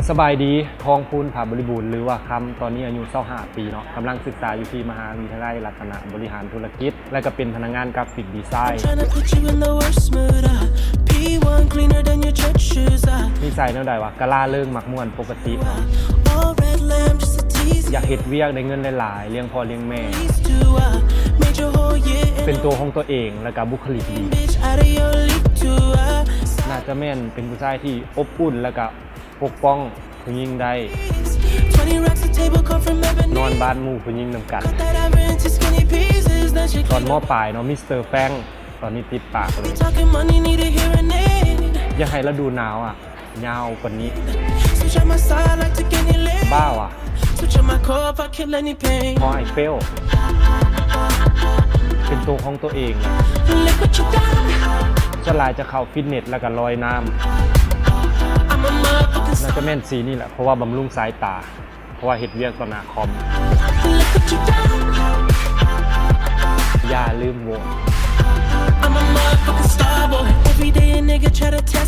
ສະບາຍດີ ທອງພູນ ຜາບໍລິບູນ ຫຼືວ່າຄຳ, ຕອນນີ້ອາຍຸຊາວຫ້າປີເນາະ, ກຳລັງສຶກສາຢູ່ທີ່ມະຫາວິທະຍາໄລລັດຕະນະບໍລິຫານທຸລະກິດ ແລະກະເປັນພະນັກງານກຣາຟິກດີໄຊ. I'm tryna put you in the worst mood, uh. P one cleaner than your church shoes, uh. ນິໄສແນວໃດວະ? ກະລ່າເລີງ ມັກມ່ວນປົກກະຕິເນາະ. All red lamb just to tease you. ຢາກເຮັດວຽກໄດ້ເງິນຫຼາຍໆ ລ້ຽງພໍ່ລ້ຽງແມ່. Used to, uh, made your whole year in. ເປັນຕົວຂອງຕົວເອງ ແລະກະບຸກຄະລິກດີ. Bitch out of your league too, uh. ໜ້າຈະແມ່ນເປັນຜູ້ຊາຍທີ່ອົບອຸ່ນ ແລະກະປົກປ້ອງຜູ້ຍິງໄດ້. Twenty racks a table cut from ebony. ນອນບ້ານໝູ່ຜູ້ຍິງນຳກັນ. Cut that ever into skinny pieces, then she ຕອນ clean ມ.ປາຍເນາະ ມິສເຕີແຟງ ຕອນນີ້ຕິດປາກເລີຍ. Talking money, need a hearing aid. ຢາກໃຫ້ລະດູໜາວອະ ຍາວກວ່ານີ້. Switch on my side, like take any lane. ບ້າວະ. Switch on my core if I kill any pain. ພໍໄອເຟວ ເປັນໂຕຂອງໂຕເອງ. Look what you done. ສ່ວນຫຼາຍຈະເຂົ້າຟິດເນັດ ແລ້ວກໍລອຍນ້ຳ. I'm a motherfucking ໜ້າຈະແມ່ນ star. ສີນີ້ແຫຼະ ເພາະວ່າບຳລຸງສາຍຕາ. ເພາະວ່າເຮັດວຽກຕໍ່ໜ້າຄອມ. Look what you done. ຢ່າລືມໂຫວດ. I'm a motherfucking star boy. Every day a nigga try to test